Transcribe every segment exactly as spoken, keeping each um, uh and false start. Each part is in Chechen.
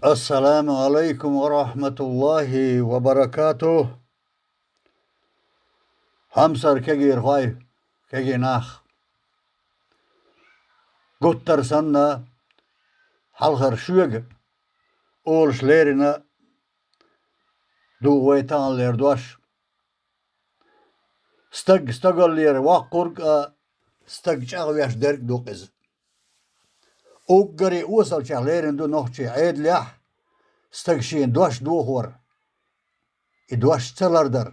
Ассаламу Ӏалайкум ва рахьматуллахӀи ва баракатухӀ. Хьамсара кегийрхой, кегий нах. Гуттар санна, хьалхара шуьга олуш лерина ду вай таханлера дош. Стаг стагаллера воккхург а, стаг чӀагӀвеш дерг а ду-кх иза. Уггаре осалчех лерина ду нохчийн Ӏедалехь стаг шен дош дохор, и дош ца лардар.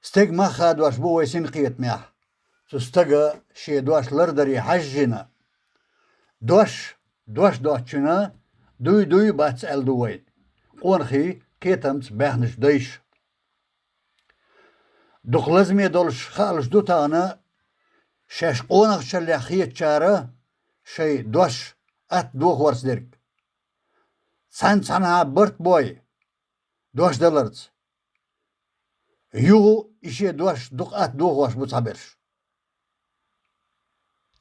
Стеган мах хадош бу вай синкхетамехь, цу стага шен дош лардаре хьаьжжина. Дош, дош доцучунна дуй-дуй бац аьлла ду вай, къонахий, кхетамца баьхначу дайша. Дукха лазаме долуш хаалуш ду тахана, шаьш къонахчаллех хетачара шайн дош атта дохорца дерг. Цхьаьна цхьанхьа барт бой дош даларца. Юха и шен дош дукха атта дохош бу цхьаберш.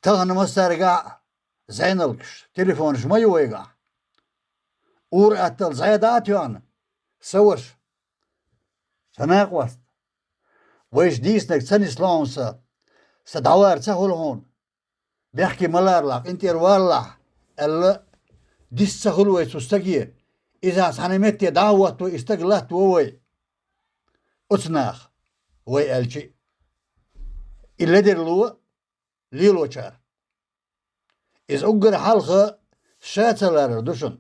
Тахана массаьргахь а зӀеналгаш, телефонаш ма ю вайгахь. Ур-атталла зӀе дӀа а тоьхна, сан ваша, сан накъост, вайша дийцинарг ца нисло хьуна сан, сан дӀавар ца хуьлу хьуна, бехке ма ларалахь, къинтӀера валалахь, аьлла, дис ца хуьлу вай цу стаге, иза цхьана метте дӀа а хӀотто, и стаг латтаво вай. Оцу наха, вай аьлчи, и ледарло лелочара. Иза уггар хьалха ша ца ларар ду шуна.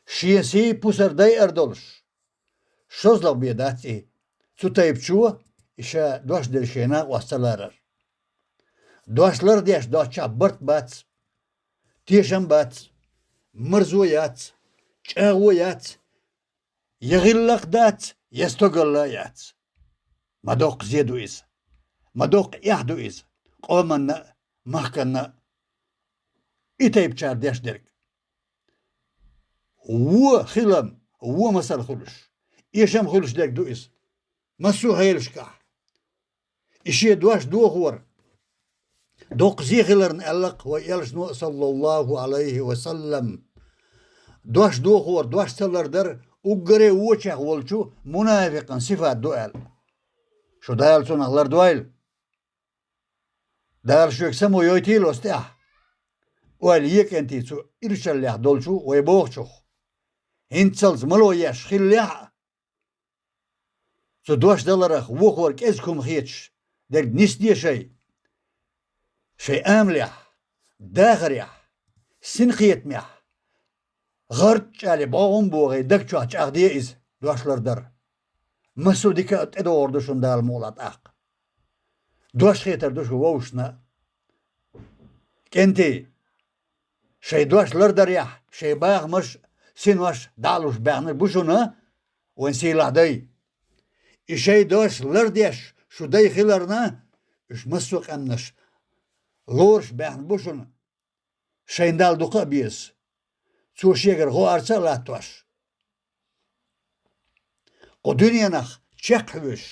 Шен сий пусар дайар долуш, шозлагӀа бен дац и, цу тайпачо и ша дош делла шен накъост ца ларар. Дош лардеш доцчохь барт бац, тешам бац, марзо яц, чӀагӀо яц, я гӀиллакх дац, я стогалла яц. Ма доккха зе ду иза. Ма доккха эхь ду иза къоманна а, махканна а. И тайпачара деш дерг. Вон хилам, вон масал хуьлуш, эшам хуьлуш дерг ду иза. Массо а хьелашкахь. И шен дош дохор доккха зе хиларна аьлла-кх вай элчано, саллаллаху Ӏалайхи ва саллам. Дош дохор, дош ца лардар уггаре вочех волчу мунафикъан сифат ду аьлла. Шу Дала цунах лардойла. Дала шуьга само йойтийла оцу тӀехь, ойла е кӀентий цу ирчаллех долчу вай бохучух. ХӀинццалц мало еш хиллехь а, цу дош даларах вохор кӀезиг хӀума хеташ дерг нисде шай. Шайн амалехь, дахарехь, синкхетамехь, гӀарчӀ аьлла бӀогӀам богӀий даг чохь чӀагӀде иза, дош лардар. Массо а дика а тӀедогӀур ду шуна Дала мукъалахь тӀаккха. Дош хетар ду шу вовшашна а. КӀентий, шайн дош лардарехь, шайн бахамаш, синош дӀа а луш баьхнарг бу шуна вайн сийлахь дай. И шайн дош лардеш шу дай хиларна, уьш массо а къаьмнаш лоруш баьхна бу шуна, шайна Далла дукха а беза, Цо шегара гӀоарца а латтош, кху дуьненах чекхьоьжуш,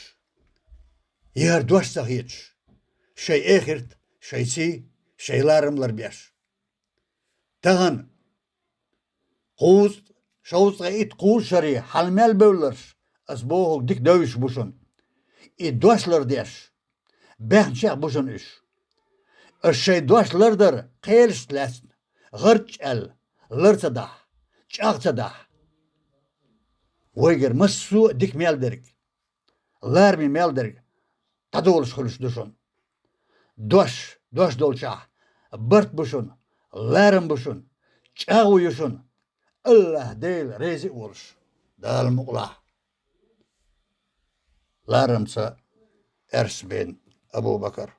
яра дош ца хеташ, шайн эхирт, шайн сий, шайн ларам ларбеш. Тахана кхузткъа, шовзткъе итт кхузткъа шаре хьала мел бевлларш, ас бохург дика девзаш бу шуна. И дош лардеш, баьхначех бу шуна уьш. Ас шайн дош лардар кхелашца лаьцна, гӀарчӀ аьлла, лар ца дахь, чӀагӀ ца дахь. Вайгара массо а дика мел дерг, лараме мел дерг дӀадолуш хуьлуш ду шуна. Дош, дош долчохь, барт бу шуна, ларам бу шуна, чӀагӀо ю шуна, АллахӀ Дела реза а волуш, Дала мукъалахь. Ларамца Эрсбен Абу-Бакар.